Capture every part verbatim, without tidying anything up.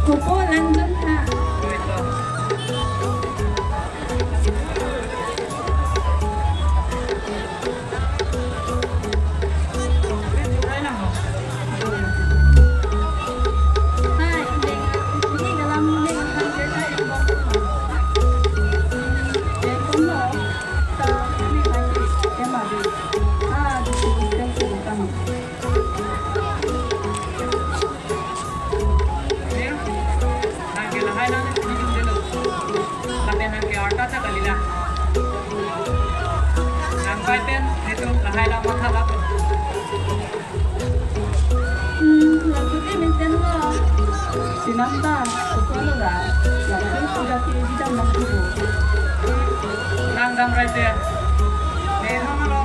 Kopo langdun tha. Nangke lahai lang nelitum delo. Lapen nangke arta ta kalila. Nangpai pen nelitum lahai lang matha lap. Hmm, lapu ke menten lo. Sinam ta, kukuan lo ra. Lapu sudah ke bidang nang kubo. Nang dam rai pen. Ne hama lo.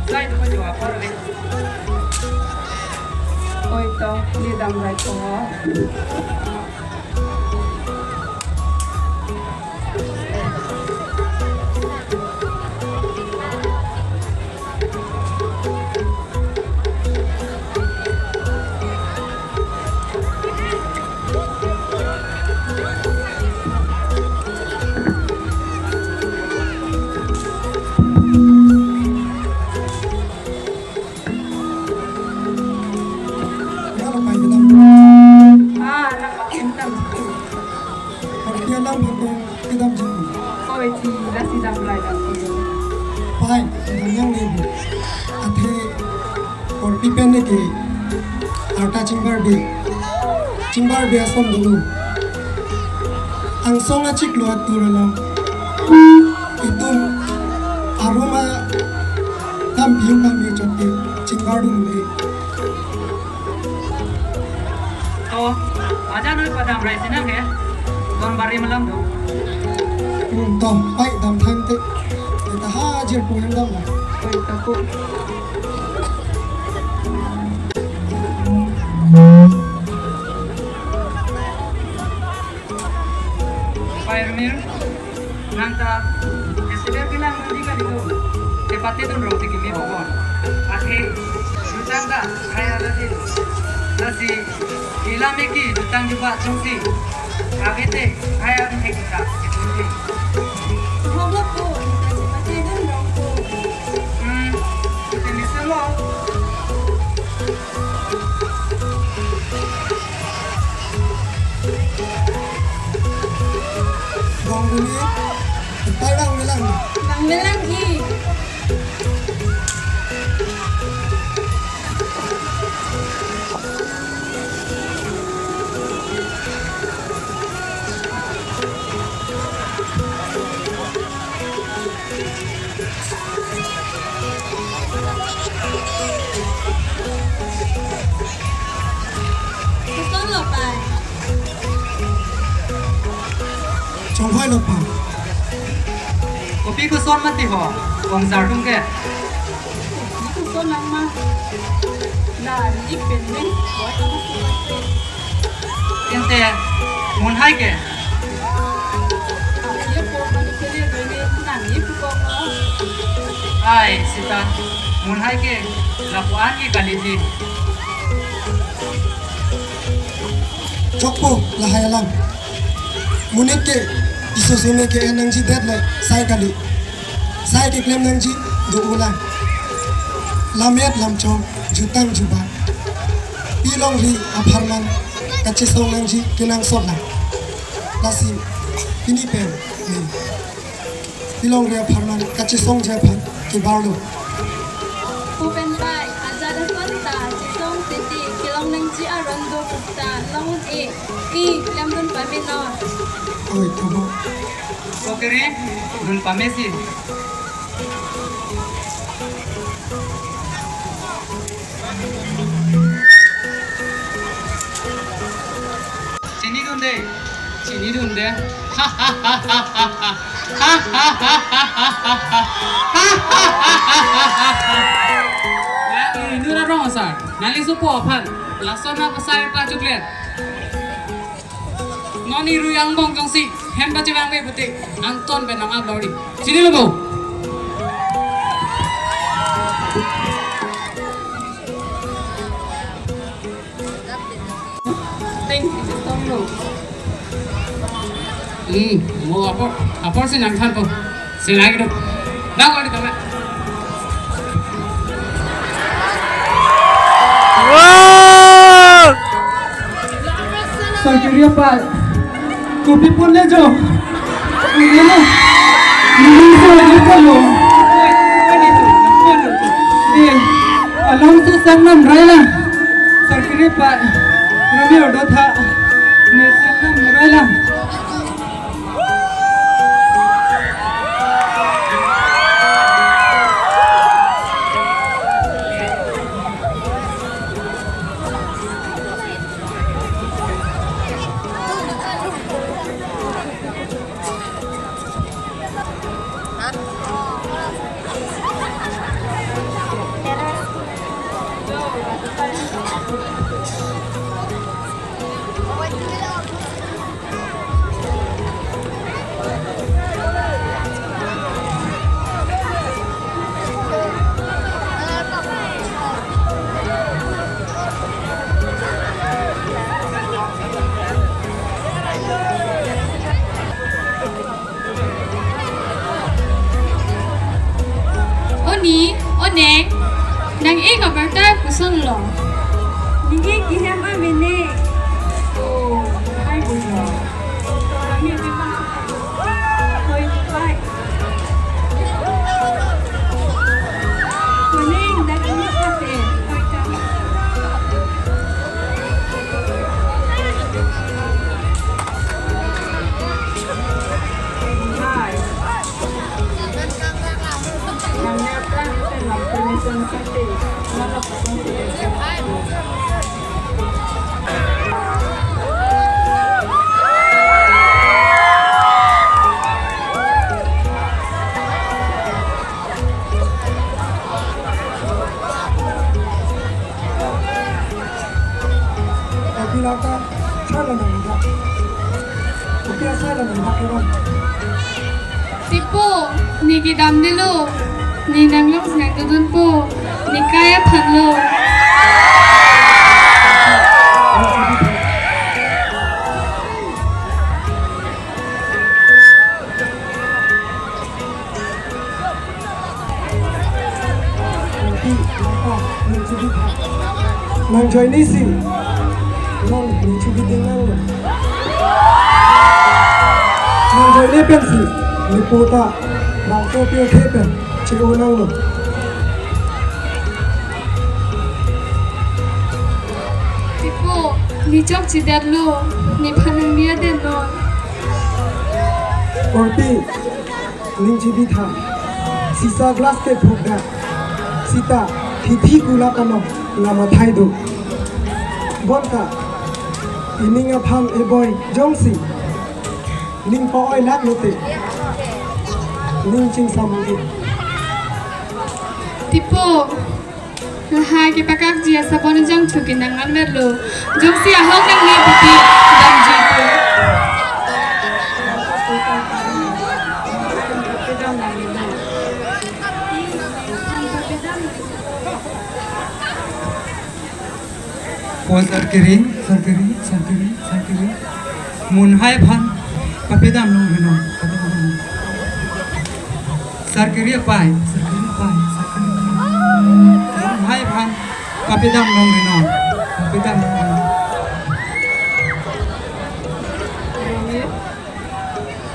Sai tu ko jawab par le. Oi to, ne dam rai ko. Nalo pai kedam. Ah, nang pakai tam. Pakai alam pakai kedam jeng. Oi, ti, lasi dam rai dam. Pai, dam yang lebu. Athe, korpi pen ne ke, arta chingbar be. Chingbar be ason dulu. Angsong achiklo atur alam. Itum aroma tam biu kami chot ke chingbar dulu le. To, aja noi padam rai sina ke, don bari malam do. Hmm, to, pai dam than te. Kita hajir pulang dam lah. Oi, takut. Pai Ermir, nang ta festival kelang nang di kali do. Tepatedun rong tiki mi bokon. Athe, jutang ta, kaya tadi. Lasi, ila meki, jutang juba chungsi. Ave te, kaya meki ta, chungsi. Hong lo po, nita tepatedun rong po. Hmm, kita misal lo. Bong duni, parang melang. Nang melang i. Koson lo pai? Chonghoi lo pai. Kopi koson mati ho, kongsar atum ke. Kopi koson lang ma. La, ni pen ni. Ente, munhai ke? Ai, sita, munhai ke, lapu-an ke kali ji. Chokpo, lahai alam. Monit ke, iso sone ke nangji det le, sai kali. Sai keklem nangji, do-o lang. Lammet lamchong, jutang juba. Pilongri apharman, kachesong nangji, kenangsot lang. Lasi, pini pen, ni. Pilongri apharman, kachesongji aphan, kebar lo. Pu pen pai, ajat ason ta, chesong titi, kelong nangji aron do puta, long un-e, i, lamdun pame non. Oi, tabo. Kokeri, dun pame si. Chinidunde. Chinidunde. Nang inut arong asar. Nangli sopo aphan. Lason apasai pachuklet. Non irui angbong jongsi hem pachevang ve pute, angton pen nang-ap lori. Chini lo bo. Hmm, mo apor, apor si nangthanpo. Selai kedo. Nang kali tama. Wow! Sarkiri apai. Kopi pon le jo. Ini lo. Ini lo, ini lo. Eh, along si sang nam rai lang. Sarkiri apai. Rami ordo tha. Ne sang nam rai lang. O ni, o neng, nang-ik abarta koson lo? Nang-ik ihem amene. O, hai bulo. Kami memang. Hoi, hoi. Kuning dan ini ate. Hoi, kami. Kopi lata, sala nang dak. Kopi sala nang dak keron. Tipo, ne kedam delo, ne nanglong si nangdodunpo, ne kai aphan lo. Nang join si, nang ni chubi ding nang. Nang join pensi, ne puta, bangso pio thepen, chi-o nanglo. Tipo, ne chokche detlo, nephan nang biya detlo. Korpi, ning chibitha. Sisa glass ke phukda. Sita, thithi kula kano, lama thai do. Bonta, ining aphan eboi jongsi. Ning pa-oi lak lote. Ning chingsamji. Tipo, lahai kepakakji asabon jangthu kenang anverlo. Jongsi ahok nang ne pati damji po. O Sarkiri, Sarkiri, Sarkiri, Sarkiri. Munhai aphan, papedam long heno, papedam long. Sarkiri apai, Sarkiri apai, Sarkiri apai. Munhai aphan, papedam long heno, papedam long heno.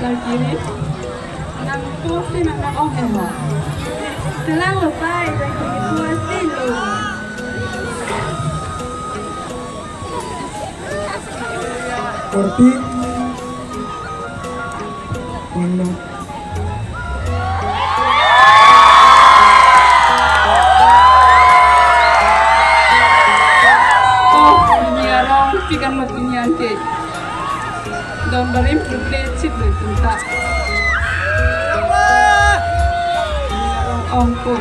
Sarkiri, nang pusi nang nang ong hemo. Selang lo pai, Sarkiri pusi lo. Korpi. Nang nang. Oh, ini arong, tiga mat ini ante. Don barim pluk le chit le tunta. Ongko.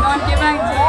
Non ke bang ji.